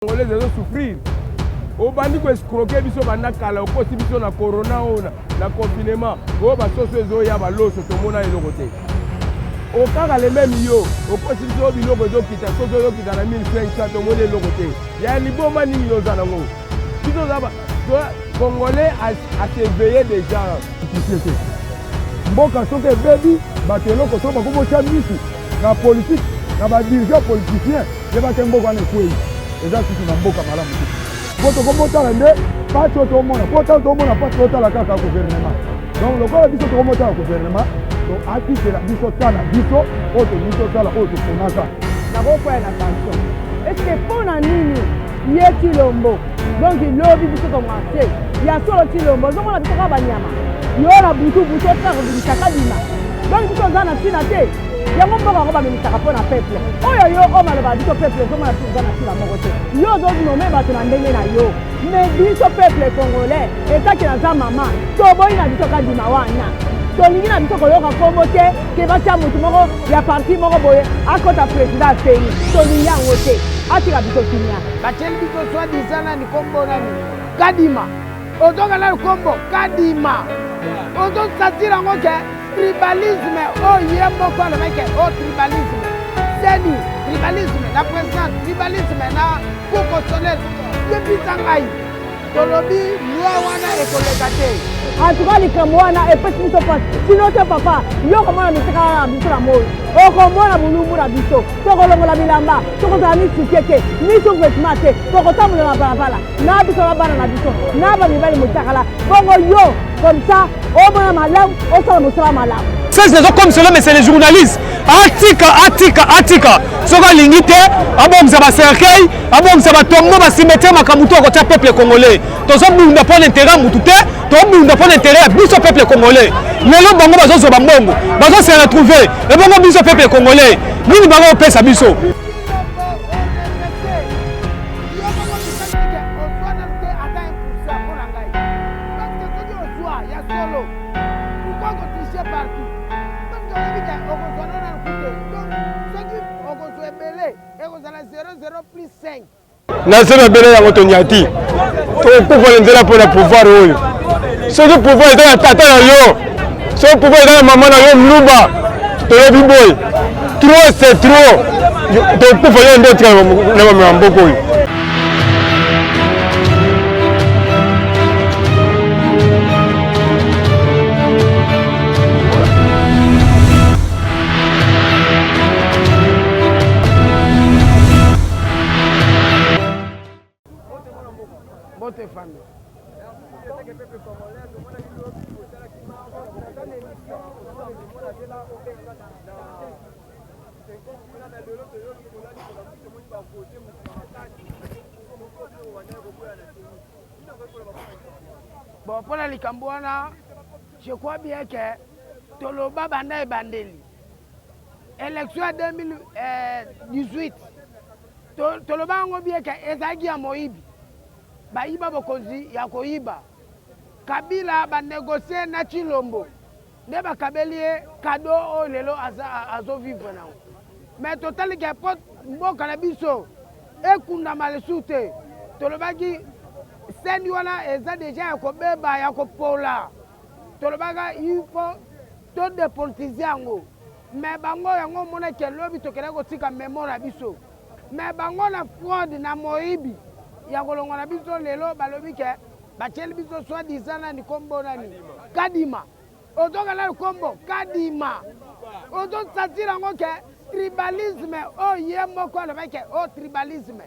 Congolaise ezo souffrir. Obandi ko escroquer biso banda kala, okosi biso na corona oyo na confinement oyo basoso ezoya baloso tomona eloko te. Okaka le meme yo okosi biso oyo biloko ezokita, soso ezokita na 1500 tomoni eloko te. Ya liboma nini yo oza nango? Biso oza ba Congolais a s'éveiller déjà. Te. Mboka soki ebebi bato eloko soki bakomi misu na politique na ba dirigeants politiciens yebaka mboka wana ekwei, eza susu na mboka malamu te. Po tokomotala nde pasi oyo tomona, po ntango tomona pasi totala kaka gouvernement. Donc lokola biso tokomotala gouvernement, to atikela biso tala biso oyo tolingi tosala oyo toponaka. Nakokwea na tension. Est-ce mpo na nini ye Tshilombo? Donc lobi biso tomarche ya solo. Tshilombo ozomona biso kaka banyama, yo na butu butu otika kobimisaka bima. Donc biso oza na ntina te. Yango mboka yango bamemisaka mpo na peuple oyo yo oyo malobaka biso peuple, ozomona biso oza na ntina moko te. Yo ozonommer bato na ndenge na yo, mais biso peuple congolais etaki naza mama, toboyi na biso kadima wana. Tolingi na biso koyoka nkombo te ke batia motu moko ya parti moko boye akɔta président aseni. Tolingi yango te, atika biso kimia. Batieli biso soi-disant nani, kombo nani, Kadima. Ozoka nani, kombo Kadima, ozosatira yango ke tribalisme oyo ye moko alobaki ke o tribalisme CENI, tribalisme na président, tribalisme na cour constitutionnelle. Yebisa ngai, tolobi loi wana ekoleka te. En tout cas likambo wana epesi biso mpasi. Sino te papa, yo komona misika na biso na moi, okomona bolumbu na biso. Tokolongola bilamba, tokozala ni soutien te ni sous-vêtement te, tokotambola na balabala na biso na bana na biso na bamibali motakala. Bongo yo comme ça omona malamu, osala mosala malamu. Ça, c'est comme cela, mais c'est les journalistes. Atika, atika, atika. Soki alingi te, abongisa bacercueil, abongisa batombeau, bacimetière, makambo to akotia peuple congolais. Tozobunda mpo na intérêt ya mutu te, tobunda mpo na intérêt ya biso peuple congolais. Lelo bango bazozwa bambongo, bazose retrouver, ebongo biso peuple congolais nini bango opesa biso? Tshilombo orevese, yo moko misalike ozwa nanu te ata 1 % mpo na ngai, parce que soki ozwa ya solo, pourquoi kotricher partout? Parce que oyebi ke okozwa no nanu ku te. Donc soki okozwa ebele, ekozala 00 plus 5. Na se mabele yango tonyati, tokufa na nzela mpo na pouvoir oyo. Soki pouvoir eza na tata na yo, soki pouvoir eza na mama na yo mluba, toyebi boye, trop c'est trop, tokufa. Yo nde otika na bamema mboka oyo. Mbote famille. Bon, mpona likambo wana, je crois bien que toloba banda ebandeli élection ya 2018, toloba yango bien ke ezalaki ya moyibi, bayiba bokonzi ya koyiba. Kabila banégocier na Tshilombo nde bakabeli ye cadeau oyo lelo azovivre nango. Mais totali ke po mboka na biso ekundama lisusu te, tolobaki CENI wana eza déjà ya kobeba, ya kopola. Tolobaka il faut todépolitiser yango, mais bango yango omonaki lobi tokendaki kotika memo na biso, mais bango na fraude na moyibi ya kolongwa na biso. Lelo balobi ke batieli biso soi-disant nani, kombo nani, Kadima. Ozoka nani, kombo Kadima, ozosatira yango ke tribalisme oyo ye moko alobaki ke o tribalisme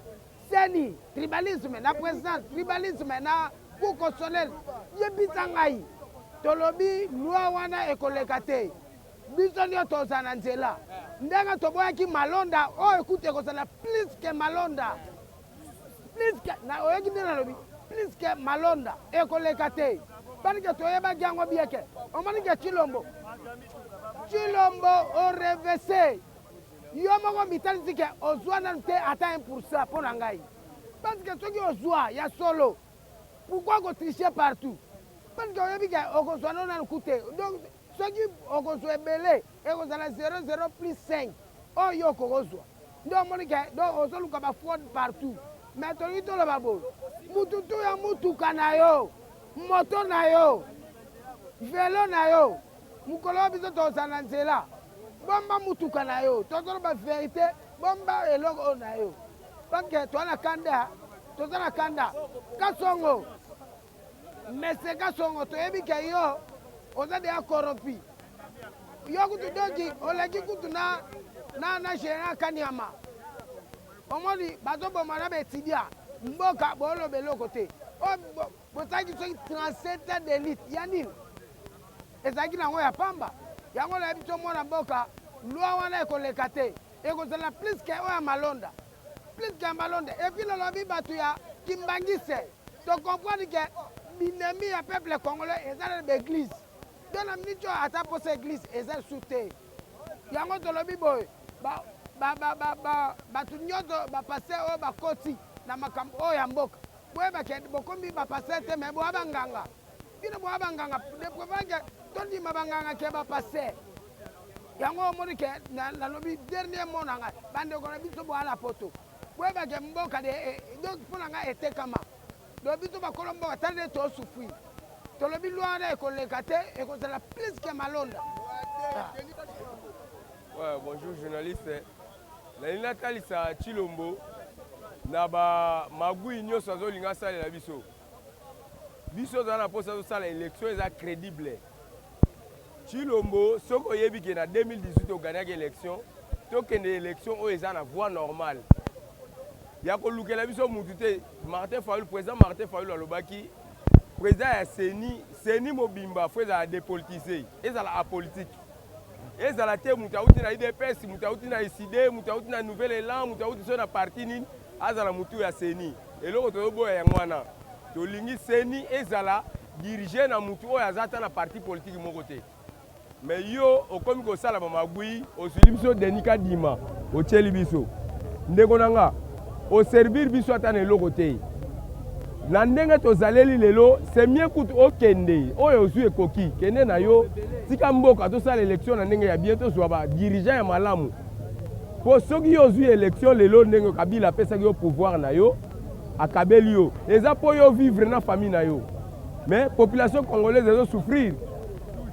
CENI, tribalisme na président, tribalisme na cour constitutionnelle. Yebisa ngai, tolobi loi wana ekoleka te. Biso nyonso tozala na nzela ndenge toboyaki malonda oyo ekuti ekozala plus ke malonda, plus ke na oyoki nde nalobi plus ke malonda, ekoleka te. Parce toyebaki yango bien ke omoni ke Tshilombo, Tshilombo orevese, yo moko mitalisi ke ozwa nanu te ata 1 % mpo na ngai, parce que soki ozwa ya solo, pourquoi kotricher partout? Parce que oyebi ke okozwa no nanu ku te. Donc soki okozwa ebele, ekozala 00 plus 5 oyo yo okokozwa. Nde omoni ke donc ozoluka bafraude partout. Mais tolingi toloba boye, mutu tu ya mutuka na yo, moto na yo, velo na yo, mokolo oyo biso tokozala na nzela, bomba mutuka na yo, tozoloba verite, bomba eloko oyo na yo, parce que toza na kanda, toza na kanda. Kasongo, Monsieur Kasongo, toyebi ke yo oza deja corrompu, yo kutu donki oleki kutu na na na general Kaniama. Omoni bazo boma na ba etudiants mboka boloba eloko te oyo bosalaki soki 37 ans d'elite ya nini ezalaki nango ya pamba yango nayebi biso mwana mboka loi wana ekoleka te ekozala plus que oyo ya malonda plus que ya malonda et puis nalobi bato ya kimbangiste to comprendre que binemi ya peuple congolais eza na ba église donc na minute oyo ata posa église eza lisusu te. Yango tolobi boye, ba, ba, ba, ba, ba, bato nyonso ba pasteur oyo bakoti na makambo oyo ya mboka, boyeba ke bokomi ba pasteur te, mais boya banganga. Bino boya banganga, de préférence ke tondima banganga ke ba pasteur. Yango omoni ke nalobi dernier mot na ngai, bandeko na biso boya na poto, boyeba ke mboka de, eh, donc mpo na ngai etekama. Donc biso bakolo mboka tala nde to souffrir. Tolobi loi wana ekoleka te, ekozala plus que malonda. Ouais, bonjour journaliste. Nalingi natalisa Tshilombo na ba magui nyonso azolinga asalela biso. Biso toza na mposa tosala election eza credible. Tshilombo soki oyebi ke na 2018 ogagnaki election, tokende election oyo eza na voie normale ya kolukela biso mutu te. Martin Fayulu, président Martin Fayulu alobaki président ya CENI, CENI mobimba faut ezala dépolitisé, ezala apolitique. Ezala te mutu auti na UDPS, mutu auti na ECIDE, mutu auti na Nouvel Elan, mutu auti so na parti nini, azala mutu ya CENI. Eloko tozoboya yango wana. Tolingi CENI ezala dirige na mutu oyo aza ata na parti politique moko te. Mais yo okomi kosala ba magui, osuli biso Denis Kadima, otieli biso. Ndeko na nga, oservir biso ata na eloko te. Na ndenge tozaleli lelo, c'est mieux kutu okende, oyo ozwi ekoki, kende na yo, tika mboka tosala election na ndenge ya bien, tozwa ba dirigeants ya malamu. Po soki yo ozwi election lelo ndenge Kabila apesaki yo pouvoir na yo, akabeli yo, eza po yo vivre na famille na yo. Mais population congolaise ezo souffrir.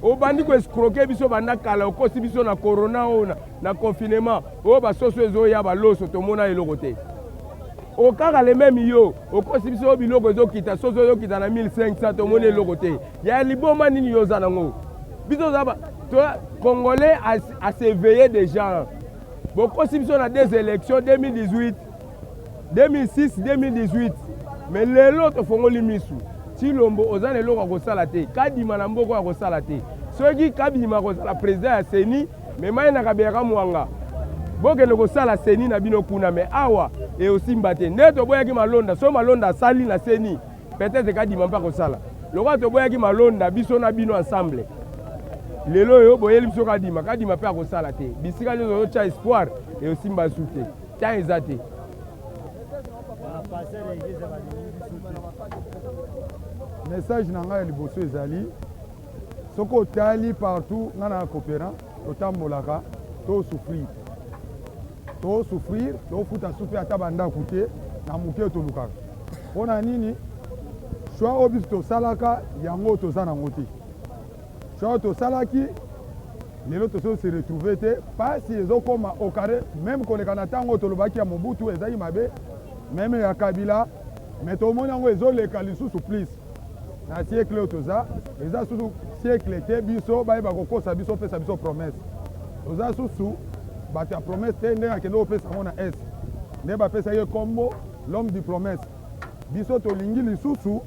Obandi ko escroquer biso banda kala, okosi biso na corona oyo na, na confinement oyo basoso ezoya baloso tomona eloko te. Okaka le même yo okosi biso oyo biloko ezokita, soso ezokita na 1500 tomoni eloko te. Ya liboma nini yo oza nango? Biso oza ba to congolais a s'éveiller déjà. Bokosi biso na des élections 2018 2006 2018 mais lelo tofongoli misu. Tshilombo oza na eloko ya kosala te, Kadima na mboko ya kosala te. Soki Kabima akozala president ya CENI, mema ye na Kabeya Kamwanga. Bokende kosala CENI na bino kuna, mais awa eosimba te. Nde toboyaki Malonda, soki Malonda asali na CENI, peut-être Kadima mpe akosala. Lokola toboyaki Malonda, biso na bino ensemble. Lelo oyo boyeli biso Kadima, Kadima mpe akosala te. Bisika nyonso ozotia espoir, eosimba su te. Temps eza te. Message na ngai ya liboso ezali soki otali partout ngai na coopérant totambolaka to souffrir to souffrir tofuta supe ata bandako te na moke tolukaka mpo na nini choix oyo biso tosalaka yango toza nango te Choix tosalaki lelo tozo se retrouver te, pasi ezokoma au carré meme koleka na tango tolobaki ya Mobutu ezalaki mabe, meme ya Kabila mais tomoni yango ezoleka lisusu plus na siècle oyo toza, eza susu siècle te biso bayeba kokosa biso pesa biso promesse, toza susu bato ya promesse te, ndenge akende kopesa yango na est nde bapesaki ye kombo l'homme du promesse, biso tolingi lisusu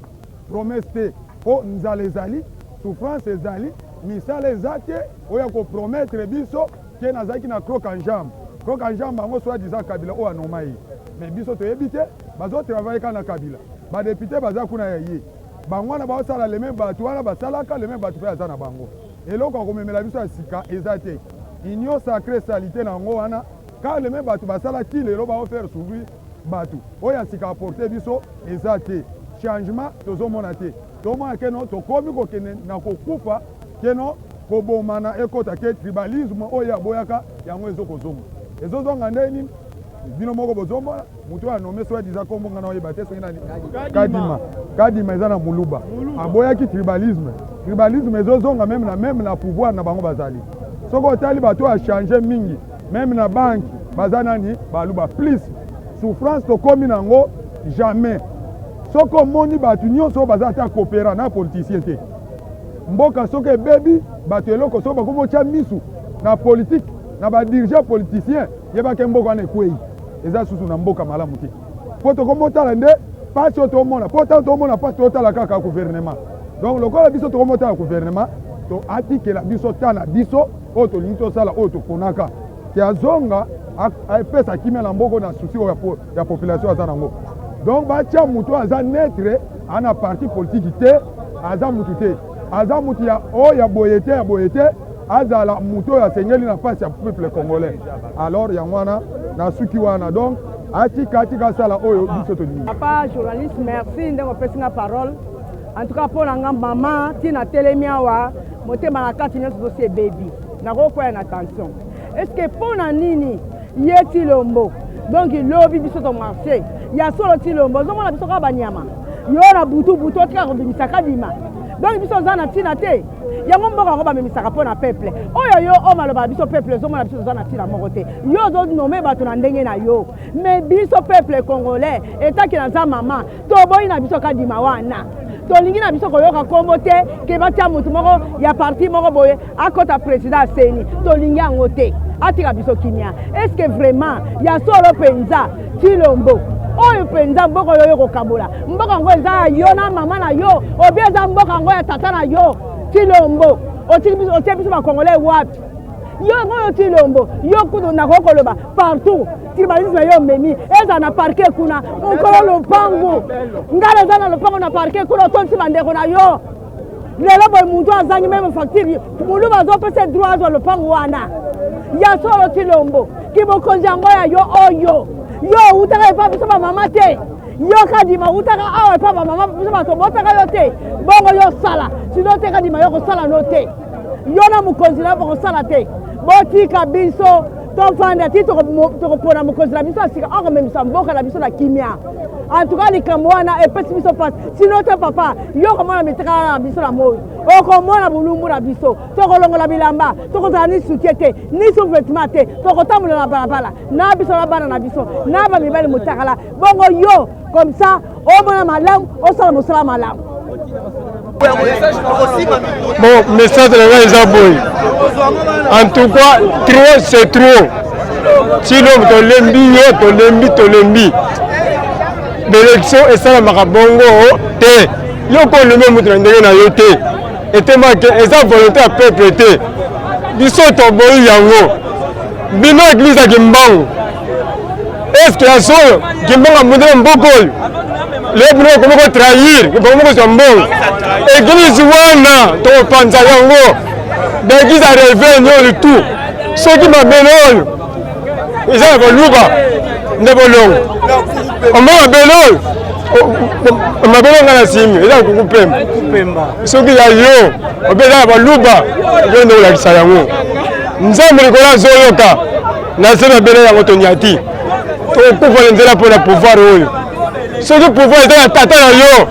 promesse te. Po nzala ezali, souffrance ezali, misala eza te, oya ko promettre biso ke nazalaki na croc en jambe. Croc en jambe yango soit disant Kabila oyo a nomma ye. Mais biso toyebi te, bazo travailler kaka na Kabila. Ba deputes baza kuna ya ye. Bango wana bazo sala les memes batu wana basalaka, les memes batu pe aza na bango. Eloko ya komemela biso ya sika eza te. Union sacree salite na yango wana, kaka les memes batu basala ti lelo bao faire souffrir batu. Oyo ya sika apporter biso eza te. Changement tozo mona te. Tomona ke non tokomi kokende na kokufa ke non kobomana ekota ke tribalisme oyo ye aboyaka yango ezo kozonga. Ezo zonga ndenge nini? Bino moko bozomona moto oyo anome soit disant kombo nga naoyeba te soki nani Kadima. Kadima eza na Muluba. Aboyaki tribalisme. Tribalisme ezozonga meme na meme na pouvoir na bango bazali. Soki otali bato oyo achange mingi meme na banque baza nani baluba plus souffrance tokomi na yango jamais. Soki omoni bato nyonso oyo baza ata coopera na politicien te. Mboka soki ebebi bato eloko soki bakomi otya misu na politique na ba dirigeants politiciens yeba ke mboka wana ekweyi eza susu na mboka malamu te po tokomi otala nde pasi oyo tomona po ntango tomona pasi totala kaka gouvernement donc lokola biso tokomi otala gouvernement to atikela biso ta na biso oyo tolingi tosala oyo toponaka ke azonga apesa kimia na mboka na souci oyo ya population aza nango donc batya moto oyo aza neutre ana parti politiki te aza motu te aza motu ya oyo ya boye te ya boye te azala moto oyo asengeli na face ya peuple congolais alors yango wana nasuki wana donc atika atika asala oyo biso tolingi. Papa journaliste merci ndenge opesi nga parole en tout cas mpo na nga mama ntina atelemi awa motema na kati nyonso tosi ebebi nakokwea na tension est ce que mpo na nini ye Tshilombo donc lobi biso to marche ya solo Tshilombo ozomona biso kaka banyama yo na butu butu otika kobimisa kadima donc biso oza na ntina te yango mboka yango bamemisaka mpo na peuple oyo yo oyo maloba biso peuple ezomona biso toza na ntina moko te yo ozonome bato na ndenge na yo mais biso peuple congolais etaki naza mama toboyi na biso kadima wana tolingi na biso koyoka nkombo te ke batia motu moko ya parti moko boye akota président aseni tolingi yango te atika biso kimia est ce que vraiment ya solo mpenza Tshilombo oyo mpenza mboka oyo oyo kokabola mboka yango eza ya yo na mama na yo obi eza mboka yango ya tata na yo Tshilombo otie biso bakongolais wapi yo oyo Tshilombo yo kutu nakoki koloba partout tribalisme yo omemi ezala na parke kuna mokolo lopango ngai naza na lopango na parke kuna otondisi bandeko na yo lelo boye motu azangi meme facture moluba azopesa droit azwa lopango wana ya solo Tshilombo kibokonzi yango ya yo oyo yo owutaka epa biso bamama te yo kadima owutaka awa epa bamama biso bato obotaka yo te bongo yo osala sino te kadima yo kosala no te yo na mokonzi na yo bokosala te botika biso tofanda ti tokopona mokonzi na biso ya sika akomemisa mboka na biso na kimia en tout cas likambo wana epesi biso mpasi sino te papa yo okomona mitakala na biso na moi okomona bolumbu na biso tokolongola bilamba tokozala ni soutien te ni sous-vêtement te tokotambola na balabala na biso na bana na biso na bamibali motakala bongo yo comme ça omona malamu osala mosala malamu. Bon, message na ngai eza boye. En tout cas, trop c'est trop. Tshilombo tolembi yo, tolembi tolembi. L'élection esalamaka bongo te. Yo kolome moto na ndenge na yo te. Etemake eza volonté ya peuple te. Biso toboyi yango. Bino église ya Kimbangu. Est-ce que ya solo Kimbangu abundela mboka oyo? Lelo bino bokomi kotrahir, bokomi kozwa mbongo. Église wana tokopanza yango. Baeglise ya reveil nyonso tout. Soki mabele oyo eza ya baluba nde bolongo. Omba mabele oyo mabele ngai na simi eza kuku pemba. Soki ya yo obe eza ya baluba yo nde olakisa yango. Nzambe likolo azoyoka na se mabele yango tonyati tokokufa na nzela mpo na pouvoir oyo. Soki pouvoir eza ya tata na yo,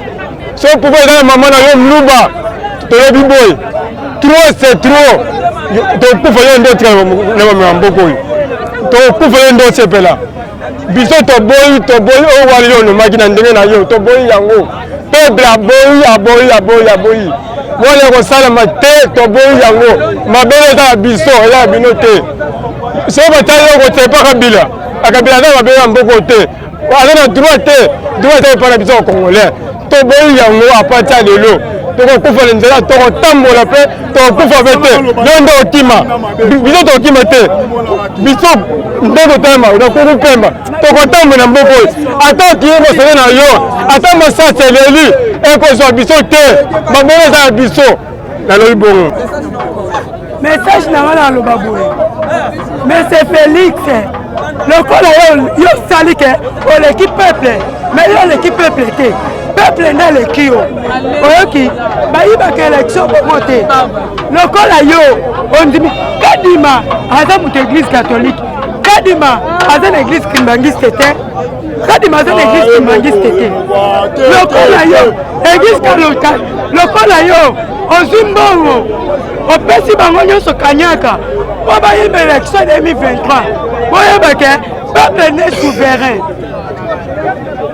soki pouvoir eza ya mama na yo mluba, toyebi boye trop c'est trop, tokokufa yo nde otikala na mama ya mboka oyo, tokokufa yo nde osepela. Biso toboyi, toboyi oyo wana yo onomaki na ndenge na yo, toboyi yango. Peuple aboyi, aboyi, aboyi, aboyi. Wana ekosalama te, toboyi yango. Mabele eza ya biso, eza ya bino te. Soki batali yo kotepa Kabila, Kabila aza mabele ya mboka te, aza na droit te, droit eza epai na biso ya Congolais. Toboyi yango apati ya lelo, tokokufa na nzela, tokotambola mpe tokokufa mpe te. Yo nde okima, biso tokima te, biso nde kotelema na kuku pemba, tokotambola na mboka oyo. Ata okiye mosele na yo, ata masasi eleli ekozwa biso te, mabele eza ya biso. Nalobi bongo. Message na nga naloba boye, Monsieur Félix, lokola yo osali ke oleki peuple, mais yo oleki peuple te, peuple nde aleki yo. Oyoki bayibaka élection bongo te. Lokola yo ondimi Kadima aza moto église catholique, Kadima aza na église kimbangiste te. Kadima aza na église kimbangiste te. Lokola yo église kaloka lokola yo ozwi mbongo opesi bango nyonso kanyaka mpo bayeba élection 2023 boyeba ke peuple nde souverain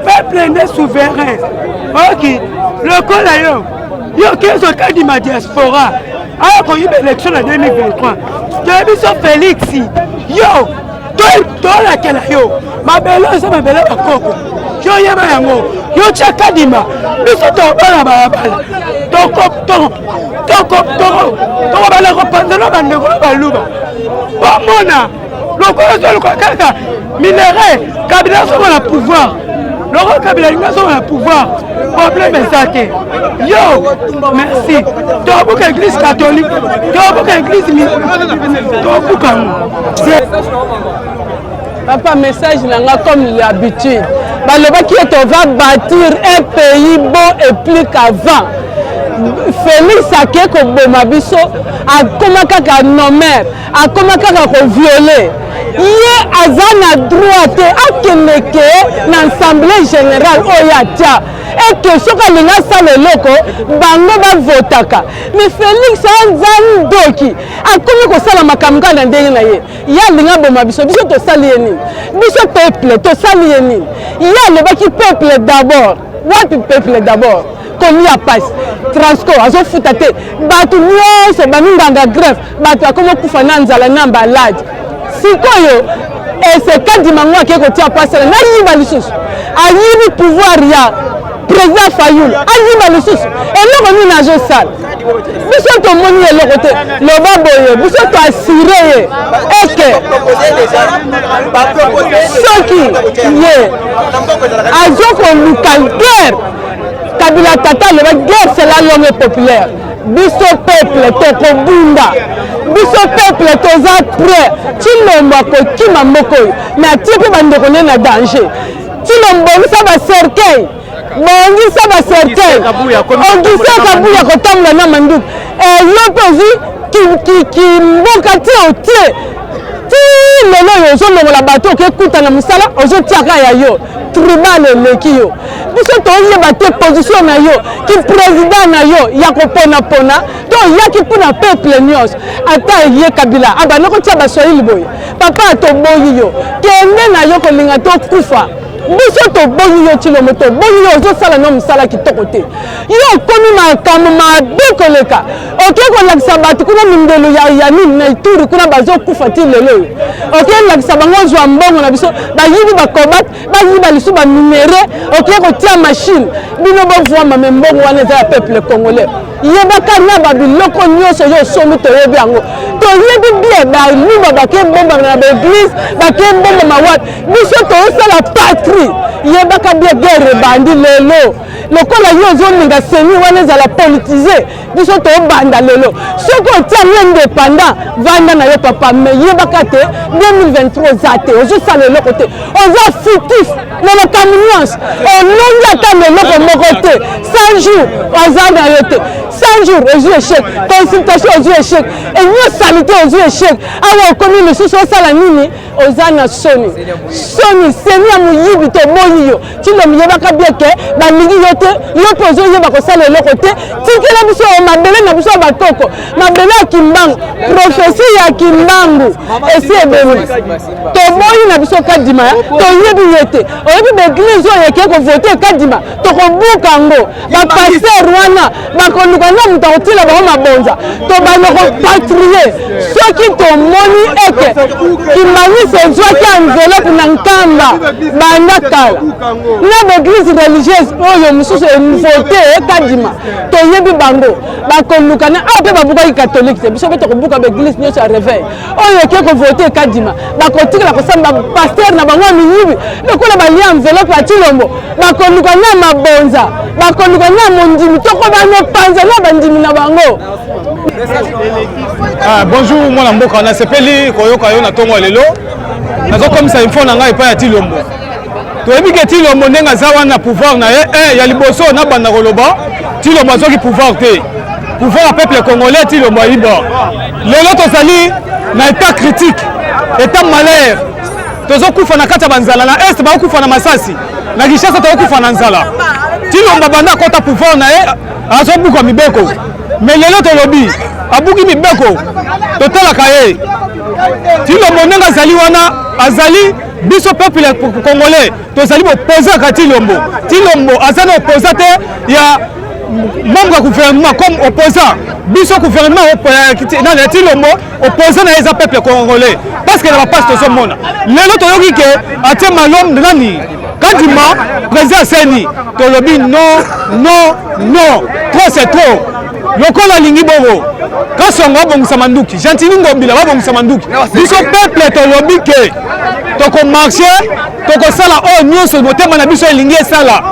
peuple nde souverain oki lokola yo yo kezo kadima diaspora aya koyiba élection na 2023 toyebi so félix yo tolakela yo mabele eza mabele bakoko yo yeba yango yo tya kadima biso tobala balabala tokobala kopanza na bandeko na baluba bomona lokola ozoluka kaka minerai kabila azonga na pouvoir lokola kabila alingi azonga na pouvoir problème eza te yo merci tobuka église catholique tobuka église tobuka yango. Papa message na nga comme l'habitude balobaki ete on va bâtir un pays bon et plus qu'avant. Félix ake koboma biso akoma kaka nomer akoma kaka koviole ye aza na droit te akendeke na assemblée générale oyo atya eke soki alingi asala eloko bango bavotaka mais Félix aza ndoki akomi kosala makambo kaka na ndenge na ye. Ye alingi aboma biso, biso tosali ye nini? Biso peuple tosali ye nini? Ye alobaki peuple d'abord, wapi peuple d'abord? Kolia pasi, transco azofuta te, bato nyonso baminganga grève, bato bakomi okufa na nzala na maladi. Sikoyo ese Kadima ngo ake kotia pasi na nayiba lisusu, ayibi pouvoir ya président Fayulu, ayiba lisusu eloko nini azosala? Biso tomoni eloko te, loba boye, biso to assurer ye eke soki ye azokoluka guerre, Kabila tata aloba guerre c'est la langue populaire. Biso peuple tokobunda, biso peuple toza prêt. Tshilombo akokima mboka oyo, mais atie mpe bandeko ne na danger. Tshilombo bongisa ba cercueil, bongisa ba cercueil, Augustin Kabuya kotambola na manduki. Yo mpe ozwi kimboka ti otie ti lelo oyo ozolongola bato okekuta na mosala ozotiaka ya yo tribal eleki yo. Biso toyeba te position na yo ki président na yo ya koponapona to oyaki mpona peuple nyonso. Ata ye Kabila abanda kotia baswahili boye, papa toboyi yo, kende na yo kolinga tokufa. Biso toboyi yo Tshilombo, toboyi yo, ozosala no mosala kitoko te. Yo okomi makambo mabe koleka, oke kolakisa bato kuna mindelo ya nini na Ituri kuna bazokufa ti lelo oyo, oke kolakisa bango ozwa mbongo na biso, bayibi bakobat, bayiba lisusu ba minerais, oke kotia machine, bino bovwama me mbongo wana eza ya peuple congolais. Yebaka na ba biloko nyonso yo osombi, toyebi yango, toyebi bien baluba bake bombama na ba église, bake bombama wapi, biso tozosala patrie. Yebaka bien guerre ebandi lelo, lokola yo ozolinga seni wana ezala politise, biso tobanda lelo. Soki otia yango indépendant, vanda na yo papa, mais yebaka te 2023 oza te, ozosala eloko te, oza fictif na makambo nyonso, olongi ata na eloko moko te. 100 jours oza na yo te, 100 jours ozwi échec, consultation ozwi échec, enyo salite ozwi échec, awa okomi lisusu osala nini? Oza na soni, soni seni ya moyibi, toboyi yo. Tshilombo yebaka bien ke balingi yo te, yo mpe ozoyeba kosala eloko te. Tikela biso mabele na biso ya bakoko, mabele ya Kimbangu, prophetie ya Kimbangu esi ebemi. Toboyi na biso Kadima, toyebi ye te. Oyebi ba église oyo ekei kovote Kadima, tokobuka yango. Ba pasteur wana bakoluka na moto akotiela bango mabonza, tobanda kopatrie. Soki tomoni ete Kimbanguiste ezwaki enveloppe na Nkamba banda kala na ba église religieuse oyo mosusu evote Kadima, toyebi bango bakoluka na awa mpe babukaki catholique te, biso mpe tokobuka ba église nyonso ya réveil oyo eke kovote Kadima, bakotikala kosamba pasteur na bango ya miyibi lokola balia enveloppe ya Tshilombo, bakoluka na mabonza, bakoluka na mondimi, tokobana panza na bandimi na bango. Bonjour mwana mboka, nasepeli koyoka yo na ntongo ya lelo. Nazokomisa info na ngai epai ya Tshilombo. Toyebi ke Tshilombo ndenge aza wana pouvoir na ye, ya liboso nabanda koloba Tshilombo azwaki pouvoir te, pouvoir ya peuple congolais Tshilombo ayiba. Lelo tozali na état critique, état malheur. Tozokufa na kati ya banzala na est, bakokufa na masasi na Kinshasa, tokokufa na nzala. Tshilombo banda akota pouvoir na ye azobuka mibeko, mais lelo tolobi abuki mibeko, totalaka ye. Tshilombo ndenge azali wana, azali biso peuple congolais tozali bopozaka Tshilombo. Tshilombo aza na opposant te ya membre ya gouvernement comme opposant. Biso gouvernement ya Tshilombo, opposant na ye eza peuple congolais, parce que na bapasi tozomona lelo, toyoki ke atie malome nani Kadima président aseni, tolobi non, non, non, trop c'est trop. Lokola alingi bongo, Kasongo abongisa manduki, Gentiny Ngobila babongisa manduki, biso peuple tolobi ke tokomarcher, tokosala oyo nyonso motema na biso elingi esala,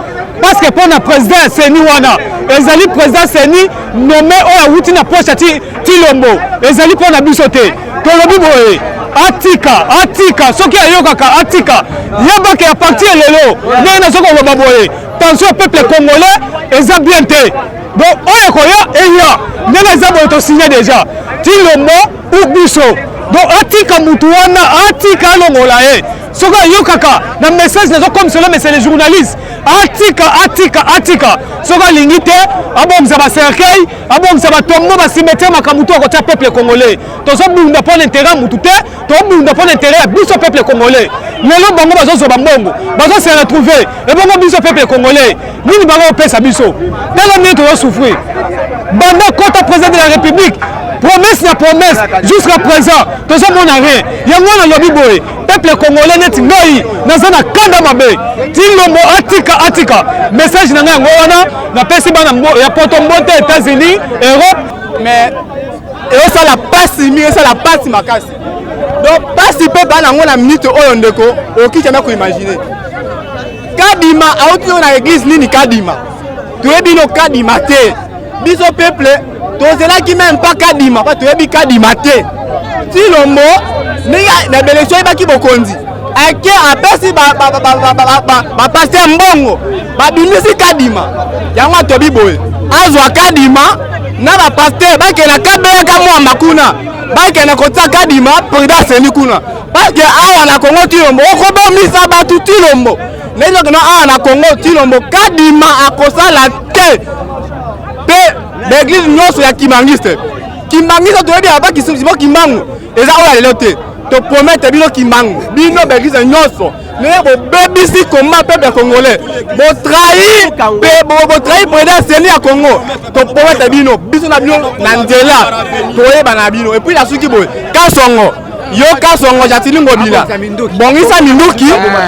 parce que mpo na président ya CENI wana, ezali président CENI nommé oyo awuti na poche ya Tshilombo, ezali mpo na biso te. Tolobi boye, atika, atika, soki ayokaka, atika. Yebake ya partir lelo, ndenge nazoki koloba boye, tension peuple congolais eza bien te. Donc oyo ekoya eya, ndenge eza boye, tosigne déjà Tshilombo ou biso. Donc atika mutu wana, atika, alongola ye soki ayokaka. Na message nazokomisela, monsieur le journaliste, atika, atika, atika. Soki alingi te, abongisa bacercueil, abongisa batombeau, bacimetière, makambo to akotia peuple congolais. Tozobunda mpo na intérêt ya mutu te, tobunda mpo na intérêt ya biso peuple congolais. Lelo bango bazozwa bambongo, bazose retrouver, ebongo biso peuple congolais nini bango opesa biso? Tala ndenge tozosouffrir banda kota président de la République, promesse na promesse, jusqu'à présent tozomona rien. Yango wana alobi boye, peuple congolais neti ngai naza na kanda mabe. Tshilombo atika, atika. Message na ngai yango wana. Napesi bana ya poto mbote, États-Unis, Europe. Mais ezosala mpasi mingi, ezosala mpasi makasi. Donc mpasi mpe bana yango na minute oyo, ndeko, okoki jamais koimaginer. Kadima auti oyo na église nini? Kadima toyebi no Kadima te. Biso peuple tozelaki même pas Kadima, pa toyebi Kadima te. Tshilombo ndenge na baélection oyebaki bokonzi, ake apesi bapasteur mbongo, babimisi Kadima. Yango atobi boye, azwa Kadima na bapasteur, bakenda kabeyaka mwamba kuna, bakenda kotia Kadima président aseni kuna, parce que awa na Kongo Tshilombo okobomisa bato. Tshilombo ndenge okenda awa na Kongo Tshilombo, Kadima akosala te. Mpe baéglise nyonso ya kimbanguiste, kimbanguiste toyebi aba Simon Kimbangu eza oyo ya lelo te. Topromettre bino Kimbangu, bino baéglise nyonso ndenge bobebisi komba peuple congolais, botrahir mpe botrahir président CENI ya Congo, topromettre bino, biso na bino na nzela toyeba na bino. Et puis nasuki boye, Kasongo, yo Kasongo, Gentiny Ngobila, bongisa minduki,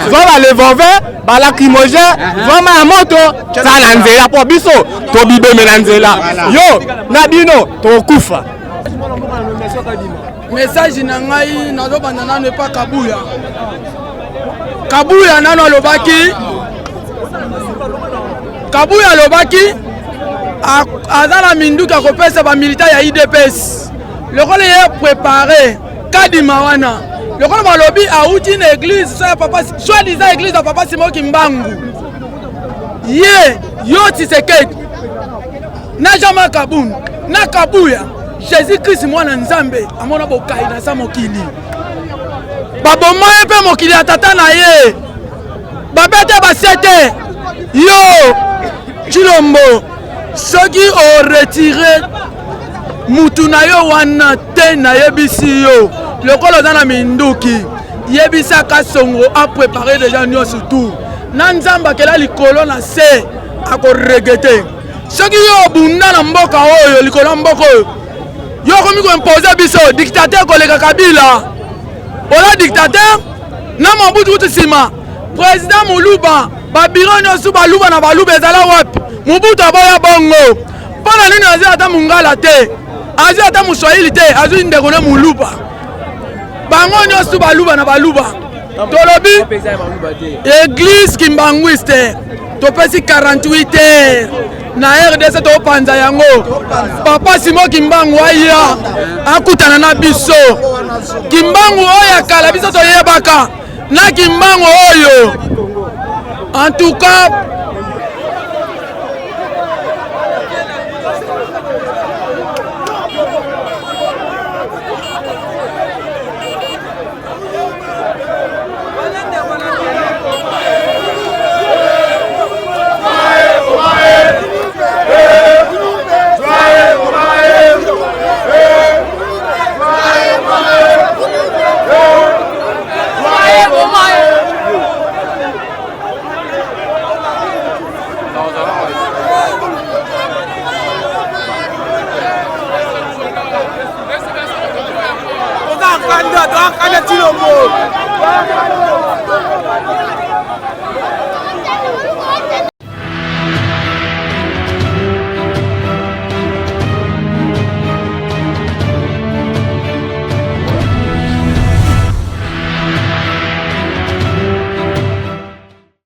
zwa barevolver, balacrymogène, zwa mai ya moto, za na nzela mpo biso tobibeme na nzela, yo na bino tokokufa. Message na ngai, nazobanda nano epa Kabuya. Kabuya nano alobaki, Kabuya alobaki aza na minduki akopesa bamilitaire ya UDPS. Lokola ye prépare Kadima wana, lokola balobi awuti na église so ya papa, soit disant église ya papa Simon Kimbangu, ye yo Tshisekedi na Jean-Marc Kabund na Kabuya, Jésus Christ mwana Nzambe amona bokai na sa mokili, baboma ye mpe mokili ya tata na ye babete basete. Yo Tshilombo, soki oretirer mutu na yo wana te, nayebisi yo, lokola oza na minduki, yebisaka Songo aprépare déjà nyonso tout na Nzambe akela likolo na se akoregretter. Soki yo obunda na mboka oyo, likolo ya mboka oyo, yo okomi koimposer biso dictateur koleka Kabila. Ola dictateur na Mobutu kutu nsima président Moluba, babureau nyonso Baluba na Baluba ezala wapi? Mobutu aboya bongo. Mpo na nini azwi ata Mongala te, azwi ata Moswahili te, azwi ndeko ne Moluba? Bango nyonso Baluba na Baluba. Tolobi église kimbanguiste, topesi 48 heures na RDC, topanza yango. Papa Simon Kimbangu aya akutana na biso. Kimbangu oyo ya kala biso toyebaka na Kimbangu oyo, en tout cas. Toakanda, toakanda Tshilombo.